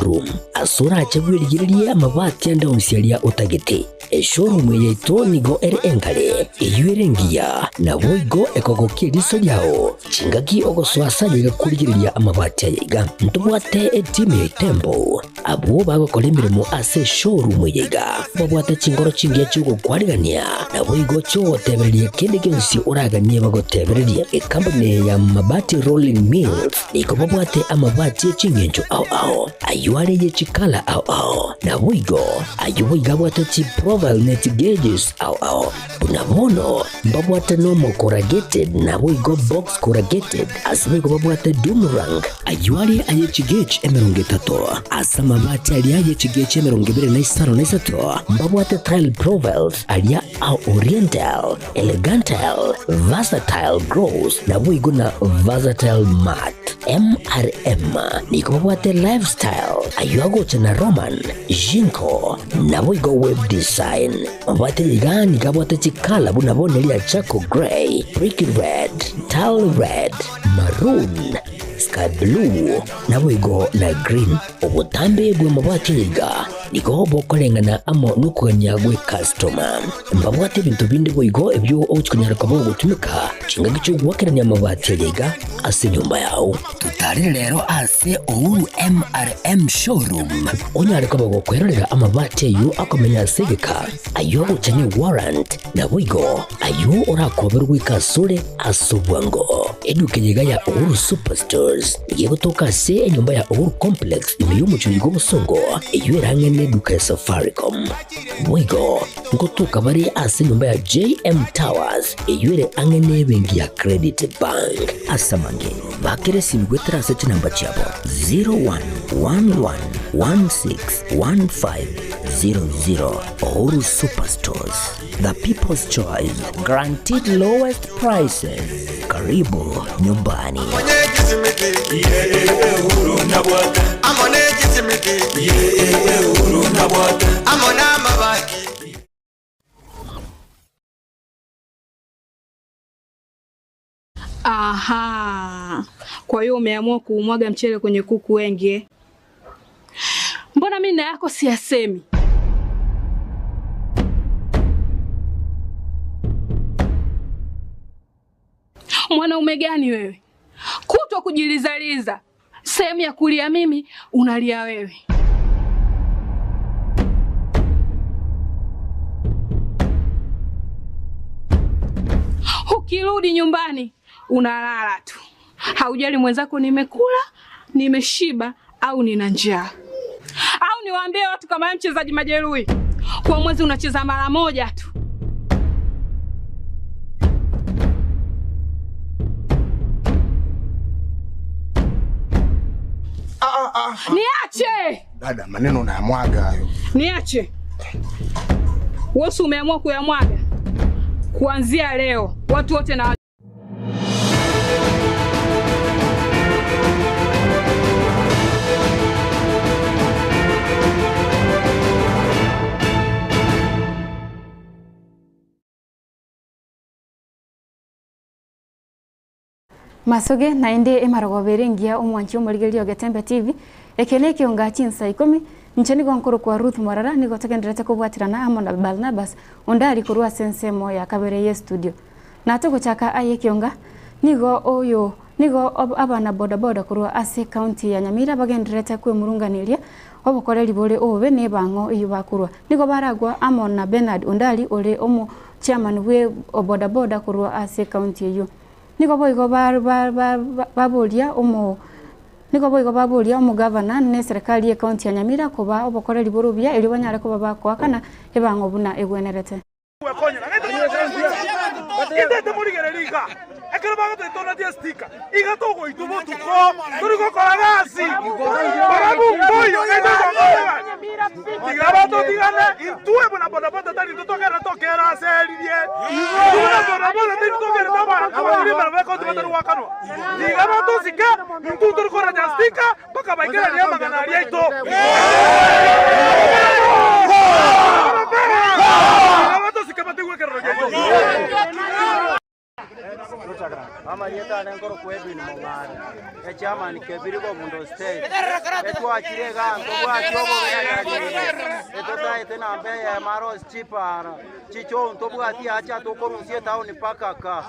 Showroom ase orache bwerigererie amabati ande onsi aria otagete. Eshowroom eye yaito nigo ere engare, eyio ere engiya, naboigo ekogokia eriso riao chingaki ogosoa ase aye iga korigereria amabati aya iga. Ntobwate etimu ya Itembo abwo bagokora emeremo ase eshowroom eye iga, babwate chinkoro chingiya chi'ogokwarigania, naboigo chi'ogotebereria kende gionsi oraganie bagotebererie. Ekampuni eye ya Mabati Rolling Mills nigo babwate amabati e ching'encho ao ao, ayio are ye chikala ao ao, naboigo Ayio boigo abwate chiprofile ne chigeges ao ao. Buna bono mbabwate normal corrugated naboigo box corrugated, ase boigo babwate doom rank. Ayio are aye chigauge 30, ase amabati aria aye chigauge 25 na mbabwate tile profiles aria a oriental, elegantile, versatile gloss naboigo na versatile matte. MRM nigo babwate lifestyle ayio agocha na Roman, Jinko, naboigo web design. Mabwate iga nigo abwate chikala buna bono eria charcoal grey, brick red, tile red, maroon, sky blue, naboigo na green. Obotambe bw'amabwati aya iga nigo bokoreng'ana amo nokogania gw'ekastoma. Mbabwate ebinto binde boigo ebio ogochia konyara koba ogotumeka chingaki chi'ogoakerania amabati aya iga ase enyomba yao. Totarere rero ase Uhuru MRM Showroom onyare koba gokwerorera amabati ayio akomenya ase egeka, ayio agocha ne warrant, naboigo ayio orakoberwe goika asore ase obwango. Eduka eye iga ya Uhuru Superstores nigo egotoka ase enyomba ya Uhuru Complex ime y'omochie oyo bw'obosongo eyio ere ang'e neduka ya Safaricom. Boigo ngotoka bare ase enyomba ya JM Towers eyio ere ang'e nebenki ya Credit Bank. Ase amange, bakera esimi goetera ase chinamba chiabo 0111161500. Uhuru Superstores, the people's choice, guaranteed lowest prices. Karibu nyumbani. Aha, kwa hiyo umeamua kuumwaga mchele kwenye kuku wengi eh? Mbona mimi na yako siyasemi? Mwanaume gani wewe? Kutwa kujilizaliza, sehemu ya kulia mimi unalia wewe. Ukirudi nyumbani unalala tu, haujali mwenzako nimekula, nimeshiba au nina njaa. Au niwaambie watu kama wewe mchezaji majeruhi, kwa mwezi unacheza mara moja tu. Niache! Dada, maneno unayamwaga hayo. Niache. Wewe umeamua kuyamwaga. Kuanzia leo watu wote na Masoge naende emarogoba ere engiya omwanchi omorigereria o Getembe TV, eke nekionga chinsa ikomi, inche nigo nkorokwa Ruth Morara nigo togendererete kobwaterana amo na Barnabas onde aria korwa ase ensemo ya kabere ye studio. Na togochaka aye ekionga, nigo oyo nigo abana boda boda korwa ase ecounty ya Nyamira bagendererete kwemurunganeria obokoreri bore obobe na ebang'o eyio bakorwa. Nigo baragwa amo na Bernard Ondari ore omo chairman bwe boda boda korwa ase ecounty eyio. Nigo boigo baboria omo Nigo boigo baboria omogavana na eserekari y'ecounty ya Nyamira kobaa obokoreri bore obuya erio banyare koba bakoakana ebang'o buna egwenerete. Intete morigererie iga, ekero bagotwetonatia estika, iga togoitwa botuko, tori gokora gasi. Barabwo mboiyo naintwe togokora egasi. Tiga batotigane, intwe buna bodaboda tari intwe togenda tokera ase eririe. Intwe buna bodaboda tari togerete abanto batari emeremo ekoti batari goakanwa. Tiga batosike, intwe tori koracha stika mpaka baikeranie amang'ana aria aito. Tiga batosike batigwe ekerero giaito. Amarieta ane nkorokwa Edwin. Kelvin Mong'are, echairman Kebirigo Obundo Stage. Etwachire iga ntobwati obobe na etotaete namba eyemo aro chipara chichoo ntobwati acha tokorusia etown mpaka ka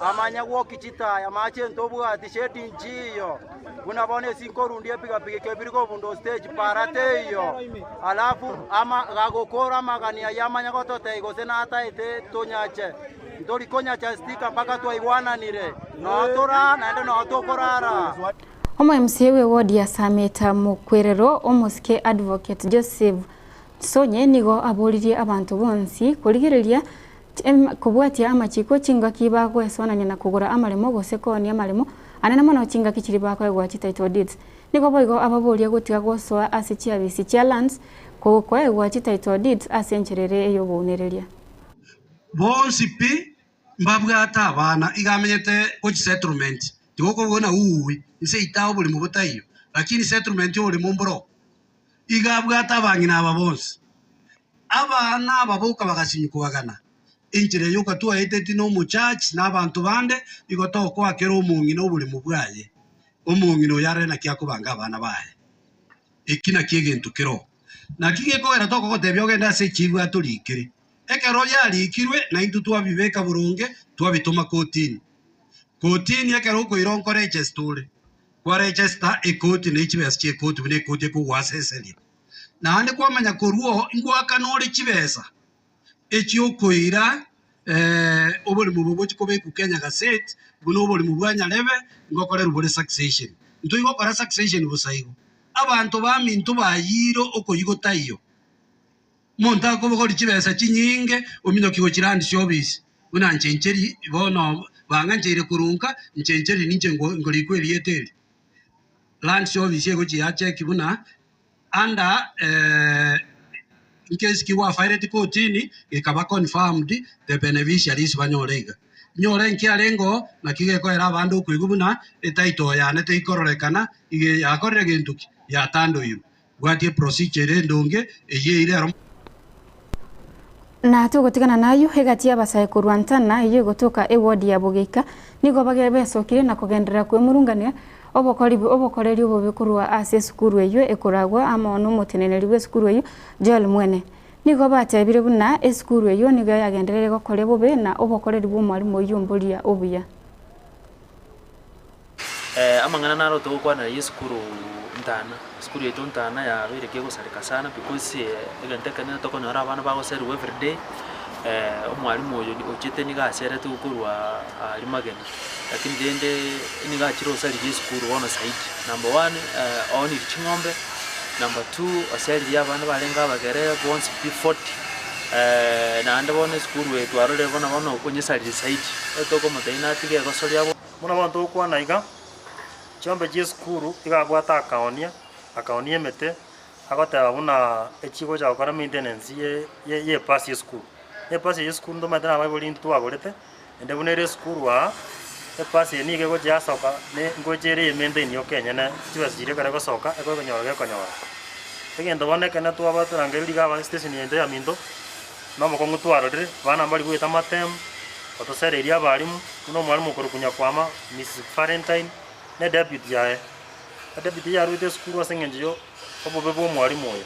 amanya gwoki chitaya amache ntobwati shedi nchiyo buna bono esi nkorundia epigapigi Kebirigo Obundo Stage para teiyo alafu ama gagokora amagani ayio amanya gototebia gose nataete tonyache ntori konyacha sticker mpaka twaigwananire noo toraa naende noo tokorara. Omo MCA bwe ward ya Sameta Mokwerero omosike Advocate Joseph Sonye nigo aboririe abanto bonsi korigereria kobwatia amachiko chingaki bagoesonania na kogora amaremo gose koonia amaremo anene mono chingaki chiria bakoegwa chi title deeds. Nigo boigo ababoria gotiga gosoa ase chiabisi chia lands koegwa chi title deeds ase enchera ere ey'obounereria. Bonsi pi mbabwate abana, iga amenyete gochia settlement, tigokobua ng'a uuwi, inse ita oborimo botaiyo, lakini settlement oborimo mboro. Iga abwate abang'ina aba bonsi. Abana aba boka bagasinywa kobagana, enchera eyio okatwaeteti nomochurch na abanto bande, igo tokoa kera omong'ina oboremo bwaye. Omong'ina oyo arore naki akobanga abana baye. Eki nakio egento keroo. Naki gekogera tokogotebia ogende ase echibu atorikere. Ekero yarikirwe, naintwe twabibeka boronge, twabitoma kotini. Kotini ekero okoira onkoregesta ore. Kwaregesta ekoti ne chibesa chi'ekoti buna ekoti ekogoaseseria. Naende kwamanya korwa oo ngoakana ore chibesa echiokoira oborimo obo bochia kobekwa Kenya Gazette buna oborimo bwa Nyarebe ngokorerwa bore succession. Ntoigokora succession bosa igo. Abanto baminto bayiire okoyia gotaiyo. Omonto akobogoria chibesa chinyinge ominyokia gochia land office buna nchencheri bono bang'ancheire korunka nchencheri ninche ngorikwa erieta eri. Land office egochia yacheki buna under nkesi ki gwafaireti kotini gekaba confirmed the beneficiaries banyore iga. Nyore nkiarenge oo naki gekoera abande okoigwa buna etitle yane teikororekana iga yakorire gento ki? Yatandoirwe. Bwatia eprocedure ere endonge eyio eire ero. Na togotigana nayio, egati y'abasae korwa Ntana eyio egotoka eward ya Bogeika nigo besokire na kogenderera kwemurungania obokori obokoreri obobe korwa ase esukuru eyio ekoragwa amo nomoteneneri bw'esukuru eyio Joel Mwene. Nigo batebire buna esukuru eyio nigo yagenderere gokoria bobe na obokoreri bw'omwalimu oyio mboria obuya. Amang'ana naro togokwanera y'esukuru ntana, esukuru yaito ntana yabeire kegosareka sana because egento ekenene tokonyora abana bagoserigwa everyday, omwalimu oyo ochete nigo aseretwe korwa aria magena, lakini rende nigo achire osaririe esukuru bono zaidi. Number one, oonirie ching'ombe, number two, oseririe abana barenge abagere bonsi pi 40, naende bono esukuru eye twarorire bono bono onyesaririe zaidi, etokomotebia natige egosoria abwo. Buna bono togokwana iga, chiombe chi'esukuru iga abwate akaonia, akaonia emete, agoteba buna echigocha gokora maintenance ye ye yepasi y'esukuru. Epasi eye y'esukuru ntomanyete na abaibori intwe twagorete, ende buna ere esukuru aa, epasi eye nigo egocha yasoka ne ngocha ere eye maintain yoka enyene chibesa chiria ekero egosoka ekonyora gekonyora. Egento bono ekene twaba torangereria iga aba station yaito ya minto. Nomokong'u twarorire, abana mbari goeta amatemu, otosereirie abalimu, buna omwalimu okorokwa Nyakwama, Mrs Valentine, na edepute yaye. Edepute yaruete esukuru ase eng'encho yo obobe bwa omwalimu oyo.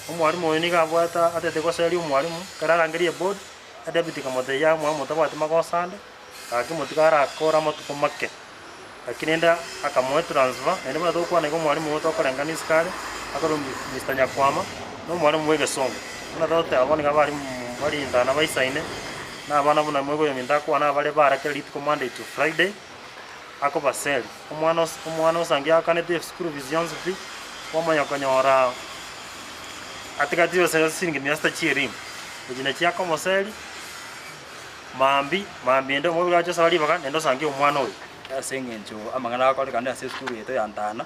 Omwalimu oyo nigo abwate atete goseria omwalimu, ekero arangerie eboard, edepute ekamotebia yaya omwalimu otabwati magoso ande, gaki motige arakore amatuko make. Lakini rende akamoa etransfer, naende buna togokwana iga omwalimu oyo tokorengana isiko are, akorokwa Mister Nyakwama, na omwalimu bwa egesongo. Buna togoteba bono iga abalimu barindana baisaine, na abana buna moigo oyominto akwane abare bara kera rituko Monday to Friday, akobaseria. Omwana ose omwana osangi aakanete eschool fees yonsi pi, kwamanya konyora atigatie gose siringi mia sita chia elimu, echi nachio akomoseria. Mambia, mambia ende omobere ache osaba ribaga, naende osangie omwana oyo. Ase eng'encho amang'ana agokorekana ase esukuru yaito ya Ntana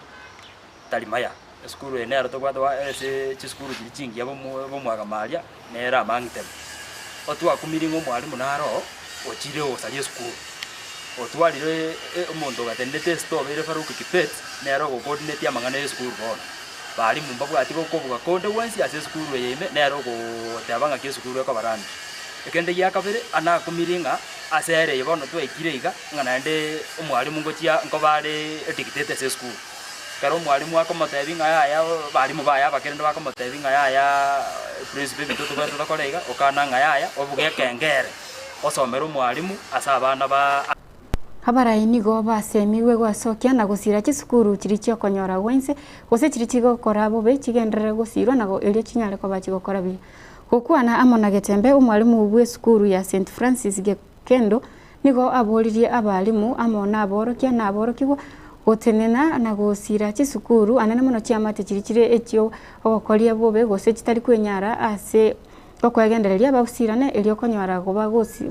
tari maya. Esukuru eye nero tobwate ase chisukuru chiria chingiya bomwagama aria, nere among them. Otwakumirie ng'a omwalimu naro oo, ochire gosaria esukuru, otwarire omonto ogatenenete esito obeire Farouk Kibet, nere ogocoordinate amang'ana ya esukuru bono. Balimu mbabwati gokobuga konde gwensi ase esukuru eye ime, nere ogoteba ng'aki esukuru ekoba run. Ekende gia kabere, anakumirie ng'a. Ase ere eye bono twaikire iga, ng'a naende omwalimu ngochia nkoba are edictator ase esukuru. Ekero omwalimu akomotebia ng'a yaya abalimu baye abakerende bakomotebia ng'a yaya principal ebinto tobwenerete tokore iga, okana ng'a yaya obuge ekengere, osomere omwalimu ase abana ba. Abarai nigo basemigwe gwasokia na gosira chisukuru chiria chiokonyora gwense, gose chiria chigokora bobe chigenderere gosirwa na erio chinyare koba chigokora buya. Gokwana amo na Getembe, omwalimu bw'esukuru ya St Francis Gekendo nigo aboririe abalimu amo naborokia na aborokigwa gotenena na gosira chisukuru anene mono chiamate chiria chire echio ogokoria bobe gose chitari kwenyara ase okwegendereria bagosirane erio konyora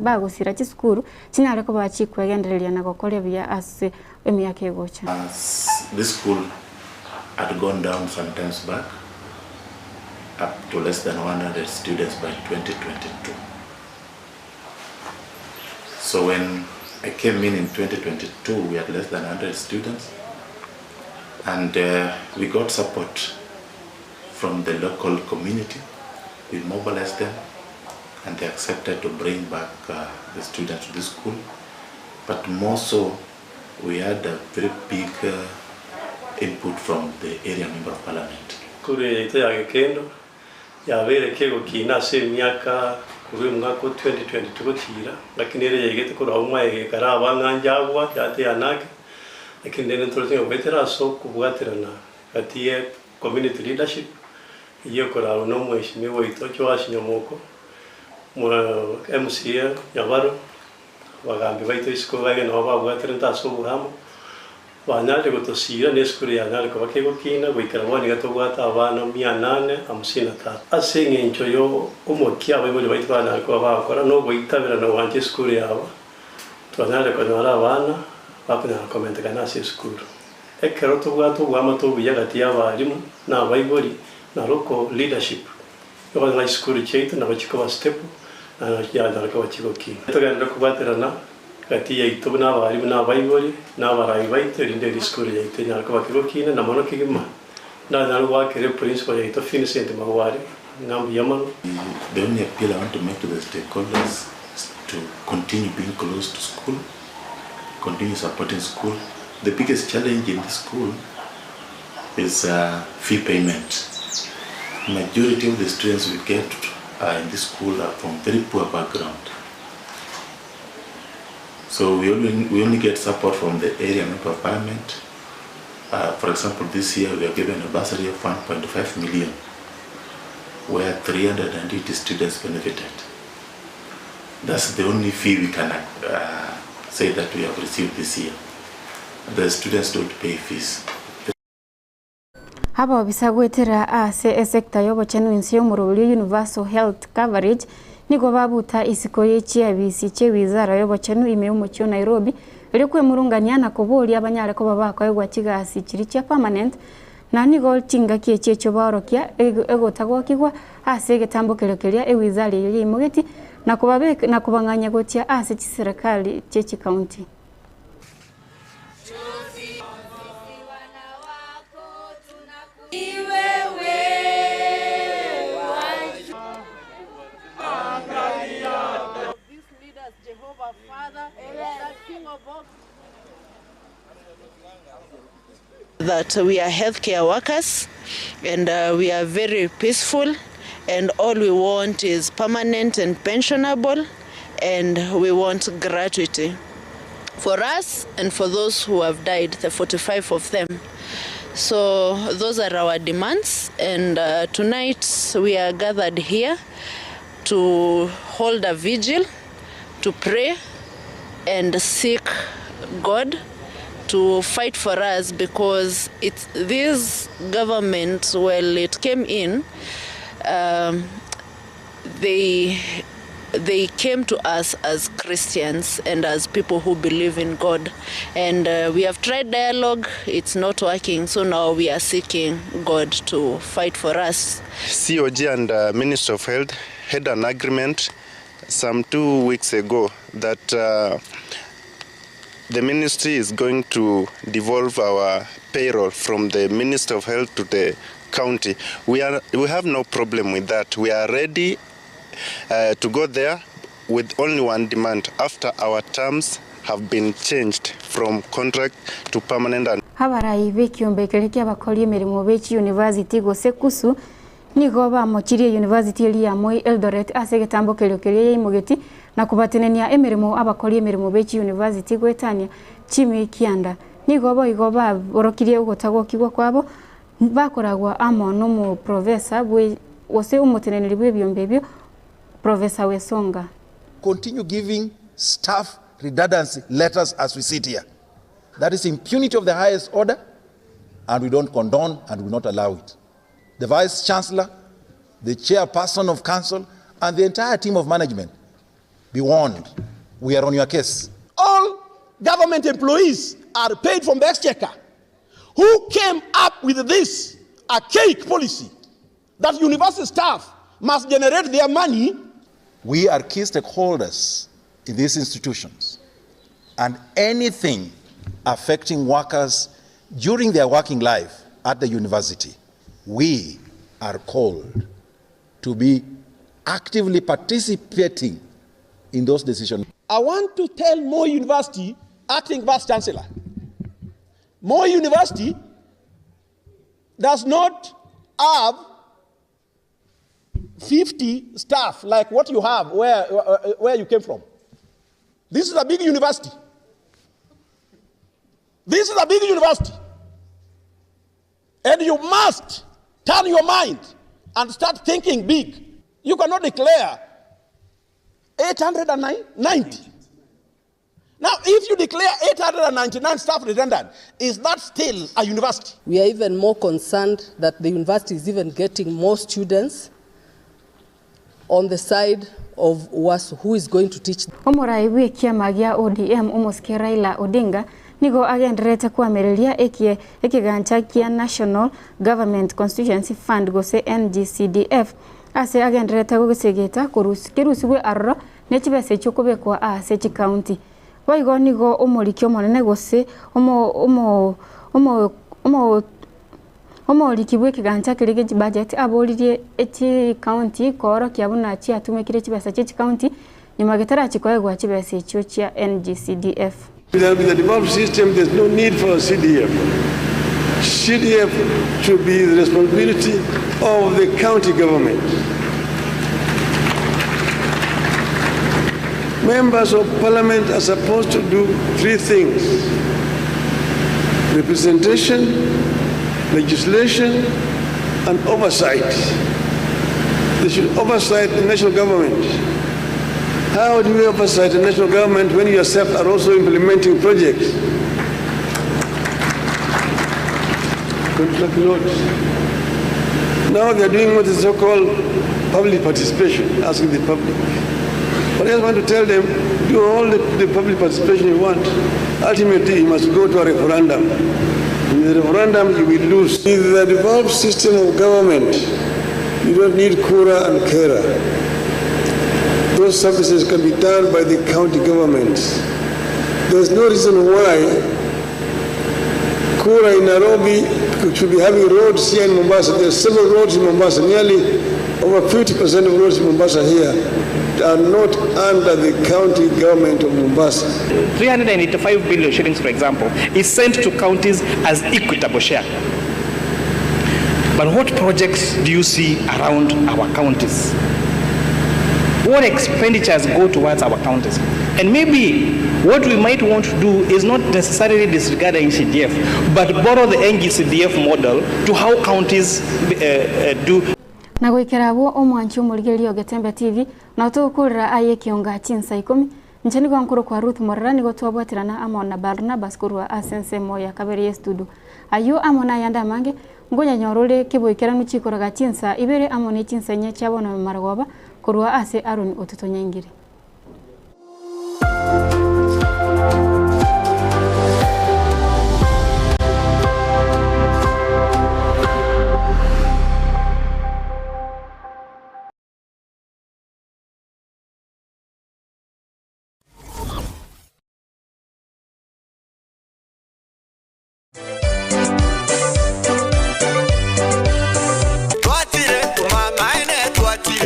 bagosira chisukuru chinyare koba chikwegendereria na gokoria buya ase emiaka egocha. As this school had gone down sometimes back up to less than 100 students by 2022. So when I came in in 2022, we had less than 100 students, and uh, we got support from the local community. We mobilized them, and they accepted to bring back uh, the students to the school. But more so, we had a very big uh, input from the area member of parliament. Cukuru eye yaito ya Gekendo yabeire kegokina ase emiaka korwa omwaka o 2022 gochiira, lakini ere yaigete korwa abwo mwaye-gekara aba ng'a njagwa yateanake, lakini rende ntoroche ng'a goetera ase okobwaterana gati ye community leadership eyio ekorarwa na omweshimiwa oito Joash Nyamoko, MCA Nyabaro, Abagambi baito isiko bage nabo babwaterete ase oboamo, banyarire gotosiira, na esukuru yanyare koba kegokina goikera bono iga tobwate abana mia nane hamsini na tatu. Ase engencho y'omokia abaibori baito banyare koba bagokora na ogoitabera na gwancha esukuru yabo, twanyarire konyora abana bakonyara komentekana ase esukuru. Ekero tobwate oboamate obuya gati y'abalimu na abaibori na local leadership, Nigo ng'a chisukuru chiaito nabo chikoba stable na chianyara koba chigokina. Togenderere kobwaterana gati yaito buna abarimu na abaibori na abarai baito erinde eri esukuru yaito enyare koba kegokina na mono kegima. Ndanyare goakera eprincipal yaito Vincent Magwari ng'a mbuya mono. The only appeal I want to make to the stakeholders is to continue being close to school, continue supporting school. The biggest challenge in the school is fee payment. Majority of the students we get uh, in this school are from very poor background. So we only, we only get support from the area member of parliament. Uh, for example, this year we are given a bursary of 1.5 million, where 380 students benefited. That's the only fee we can uh, say that we have received this year. The students don't pay fees. Abobisa goetera ase esecta y'obochenu inse y'omoroberio Universal Health Coverage nigo babuta isiko ye chiabisi chie wizara y'obochenu ime y'omochie o Nairobi erio kwemurungania na koboria abanyare koba bakoegwa chigasi chiria chia permanent na nigo chingaki echi echio baorokia egotagokigwa ase egetambokerio keria ewizara eyio yaimogetie na kobabeka na kobang'anyia gochia ase chiserekari chie chikaunti. That we are healthcare workers and we are very peaceful and all we want is permanent and pensionable and we want gratuity for us and for those who have died, the 45 of them. So those are our demands and uh, tonight we are gathered here to hold a vigil, to pray and seek God to fight for us because it's this government, well, it came in, um, they they came to us as Christians and as people who believe in God. And uh, we have tried dialogue, it's not working. So now we are seeking God to fight for us. COG and uh, Minister of Health had an agreement some 2 weeks ago that uh, the ministry is going to devolve our payroll from the Minister of Health to the county. We, are, we have no problem with that. We are ready uh, to go there. with only one demand after our terms have been changed from contract to permanent and Abarai b'ekiombe keria ki'abakori emeremo be chiyunivasiti gose KUSU nigo bamochirie eyunivasiti eria ya Moi Eldoret ase egetambo kerio keria yaimogeti na kobatenenia emeremo abakori emeremo be chiyunivasiti goetania chimi kianda. Nigo boigo baborokirie ogotagokigwa kwabo bakoragwa amo nomoprofesa bwe gose omoteneneri bw'ebiombe ebio Professor Wesonga. Continue giving staff redundancy letters as we sit here. That is impunity of the highest order and we don't condone and will not allow it. The Vice Chancellor, the chairperson of council and the entire team of management be warned, we are on your case. All government employees are paid from the exchequer. Who came up with this archaic policy that university staff must generate their money? We are key stakeholders in these institutions, and anything affecting workers during their working life at the university, we are called to be actively participating in those decisions. I want to tell Moi University acting vice chancellor, Moi University does not have 50 staff like what you have where, where you came from. This is a big university. This is a big university. And you must turn your mind and start thinking big. You cannot declare 890. Now, if you declare 899 staff redundant, is that still a university? We are even more concerned that the university is even getting more students on the side of UASU, who is going to teach. Omorai bw'ekiama gia ODM omosike Raila Odinga nigo agendererete koamereria ekie ekegancha kia National Government Constituency Fund gose NGCDF ase agendererete gogesegeta kerusigwe aroro ne chibesa echio kobekwa ase chikaunti. Boigo nigo omoriki omonene gose omo omo omo omo omoriki bw'ekegancha keria gie chibudget aboririe echikaunti koorokia buna chiatumekire chibesa chia chikaunti nyuma getarachi koegwa chibesa echio chia NGCDF. With the devolved system, there's no need for a CDF. CDF should be the responsibility of the county government. Members of parliament are supposed to do three things representation, legislation, and oversight. They should oversight the national government. How do you oversight the national government when you yourself are also implementing projects? Contract notes. Now they are doing what is so-called public participation, asking the public. But I just want to tell them, do all the, the public participation you want. Ultimately, you must go to a referendum. In the referendum, you will lose. In the devolved system of government, you don't need Kura and Kera. Those services can be done by the county governments. There's no reason why Kura in Nairobi should be having roads here in Mombasa. There are several roads in Mombasa. Nearly over 50% of roads in Mombasa here are not under the county government of Mombasa. 385 billion shillings, for example, is sent to counties as equitable share. But what projects do you see around our counties? What expenditures go towards our counties? And maybe what we might want to do is not necessarily disregard the NCDF, but borrow the NGCDF model to how counties uh, uh, do na goikera abwo omwanchi omorigereria o Getembe TV nao togokorera aye ekionga chinsa ikomi inche nigo nkorokwa Ruth Morera nigo twabwaterana amo na Barnabas korwa ase ensemo ya kabere ye studio ayio amo na ayande amange nkonyanyora ore keboikeranu chikoraga chinsa ibere amo ne chinsa inye chia bono marogoba korwa ase Aaron ototonyengire.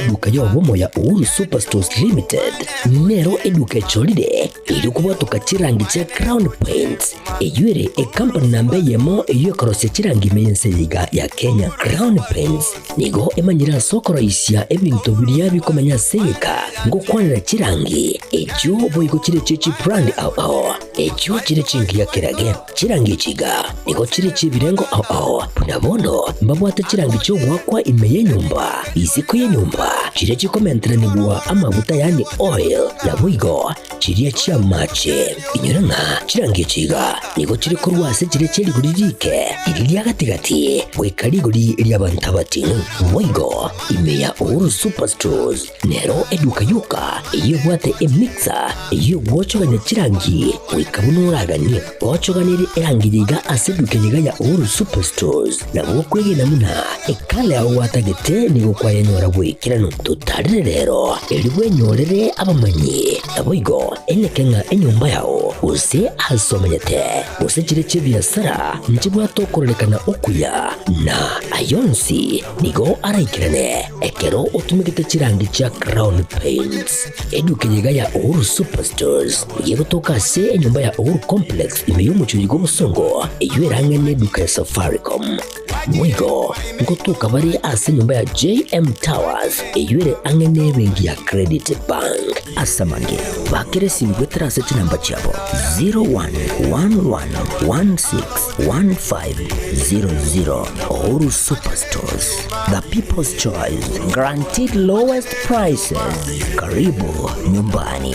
Eduka y'obomo ya Uhuru Superstores Limited nero eduka echorire erio kobwatoka chirangi chia Crown Paints eyio ere ekampani namba eyemo eyio ekorosia chirangi ime y'ense eye iga ya Kenya. Crown Paints nigo emanyire ase okoroisia ebinto biria bikomenya ase egeka ngokwanera chirangi echio boigo chire chie chibrand ao ao echio chire chingiya kerage. Chirangi echi iga nigo chire chi'ebirengo ao ao, buna bono mbabwate chirangi chi'ogoakwa ime y'enyomba, isiko y'enyomba, chiria chikomenteranigwa amaguta yaani oil, naboigo chiria chi'amache. Inyora ng'a chirangi echi iga nigo chire korwa ase chiria chie rigori riike, riria ria gati-gati, goika rigori ri'abanto abating'u. Boigo ime ya Uhuru Superstores Nero eduka yoka eyio ebwate emixer eyio egwochogania chirangi goika buna oraganie. Ochoganirie erangi yiga ase eduka yiga ya Uhuru Superstores nabo okwegena buna ekala yao gwatagete nigo kwayenyora bwaikeranu. Totarere rero erio bwenyorere abamanyi naboigo eneke ng'a enyomba yao gose ase omenyete gose chire chi'ebiasara nchibwate okororekana okuya na ayonsi nigo araikerane Ekero otumegete chirangi chia Crown Paints, eduka eye iga ya Uhuru Superstores nigo egotoka ase enyomba ya Uhuru Complex ime y'omochie oyo bw'obosongo, eyio erang'e neduka ya Safaricom. Boigo ngotoka bare ase enyomba ya JM Towers eyio ere ang'e nebenki ya Credit Bank. Ase amange, bakera esimi goetera ase chinamba chiabo 0111161500. Uhuru Superstores. The People's Choice, guaranteed lowest prices. Karibu nyumbani.